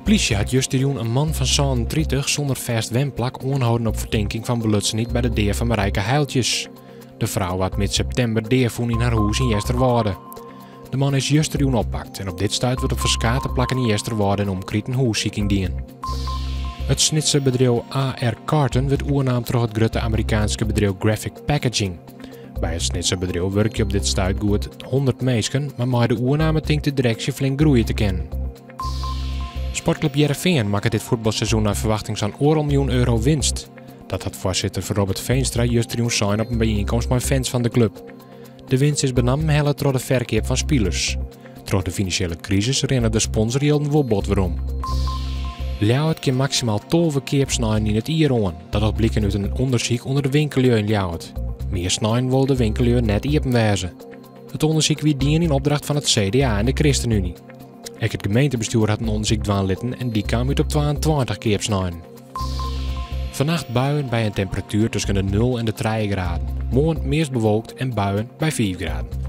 plysje hat justerjûn in man fan 37 sûnder fêst wenplak oanholden op fertinking fan belutsenheid by de dea fan Marijke Heiltjes. De frou waard mids septimber dea fûn yn har hûs yn Easterwâlde. De man is justerjûn oppakt en op dit stuit wurdt op ferskate plakken yn Easterwâlde en omkriten hûssiking dien. It Snitser bedriuw AR Carton wurdt oernaam troch it grutte Amerikaanske bedriuw Graphic Packaging. By it Snitser bedriuw wurkje op dit stuit goed 100 minsken, mar mei de oername tinkt de direksje flink groeie te kinnen. Sportklup Hearrenfean makket dit fuotbalseizoen nei ferwachting sa'n oardel miljoen euro winst. Dat hat foarsitter Robert Veenstra justerjûn sein op in byienkomst mei fans fan de klup. De winst is benammen helle troch de ferkeap fan spilers. Troch de finansjele krisis rinne de sponsorjilden wol bot werom. Ljouwert kin maksimaal 12 keapsneinen yn it jier oan. Dat docht bliken út in ûndersyk ûnder de winkellju yn Ljouwert. Mear sneinen wol de winkellju net iepen wêze. It ûndersyk wie dien yn opdracht fan it CDA en de ChristenUnie. Ek it gemeentebestjoer hat in ûndersyk dwaan litten en dy kaam út op 22 keapsneinen. Fannacht buien by in temperatuer tusken de 0 en de 3 graden. Moarn meast bewolkt en buien by 5 graden.